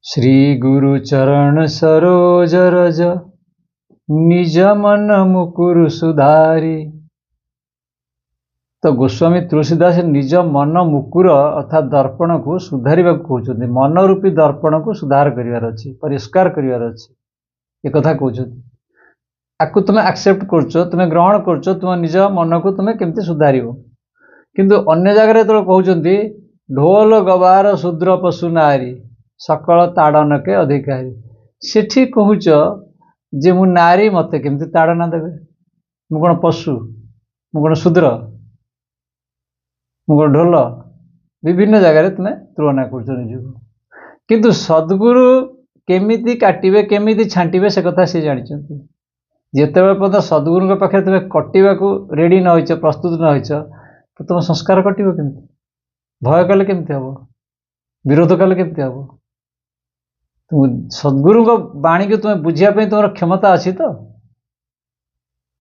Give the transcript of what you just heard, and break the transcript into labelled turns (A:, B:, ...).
A: ଶ୍ରୀ ଗୁରୁ ଚରଣ ସରୋଜ ରଜ, ନିଜ ମନ ମୁକୁରୁ ସୁଧାରି। ତ ଗୋସ୍ୱାମୀ ତୁଳସୀଦାସ ନିଜ ମନ ମୁକୁର ଅର୍ଥାତ୍ ଦର୍ପଣକୁ ସୁଧାରିବାକୁ କହୁଛନ୍ତି। ମନ ରୂପୀ ଦର୍ପଣକୁ ସୁଧାର କରିବାର ଅଛି, ପରିଷ୍କାର କରିବାର ଅଛି, ଏକଥା କହୁଛନ୍ତି। ଆକୁ ତୁମେ ଆକ୍ସେପ୍ଟ କରୁଛ, ତୁମେ ଗ୍ରହଣ କରୁଛ, ତୁମ ନିଜ ମନକୁ ତୁମେ କେମିତି ସୁଧାରିବ। କିନ୍ତୁ ଅନ୍ୟ ଜାଗାରେ ଯେତେବେଳେ କହୁଛନ୍ତି ଢୋଲ ଗବାର ଶୂଦ୍ର ପଶୁ ନାରୀ ସକଳ ତାଡ଼ନକେ ଅଧିକାରୀ, ସେଠି କହୁଛ ଯେ ମୁଁ ନାରୀ, ମୋତେ କେମିତି ତାଡ଼ନା ଦେବେ? ମୁଁ କ'ଣ ପଶୁ? ମୁଁ କ'ଣ ଶୂଦ୍ର? ମୁଁ କ'ଣ ଢୋଲ? ବିଭିନ୍ନ ଜାଗାରେ ତୁମେ ତୁଳନା କରୁଛ ନିଜକୁ। କିନ୍ତୁ ସଦ୍ଗୁରୁ କେମିତି କାଟିବେ, କେମିତି ଛାଣ୍ଟିବେ, ସେ କଥା ସେ ଜାଣିଛନ୍ତି। ଯେତେବେଳେ ପର୍ଯ୍ୟନ୍ତ ସଦ୍ଗୁରୁଙ୍କ ପାଖରେ ତୁମେ କଟିବାକୁ ରେଡ଼ି ନ ହେଇଛ, ପ୍ରସ୍ତୁତ ନ ହେଇଛ, ତ ତୁମ ସଂସ୍କାର କଟିବ କେମିତି? ଭୟ କଲେ କେମିତି ହେବ? ବିରୋଧ କଲେ କେମିତି ହେବ? ସଦ୍ଗୁରୁଙ୍କ ବାଣୀକୁ ତୁମେ ବୁଝିବା ପାଇଁ ତୁମର କ୍ଷମତା ଅଛି ତ?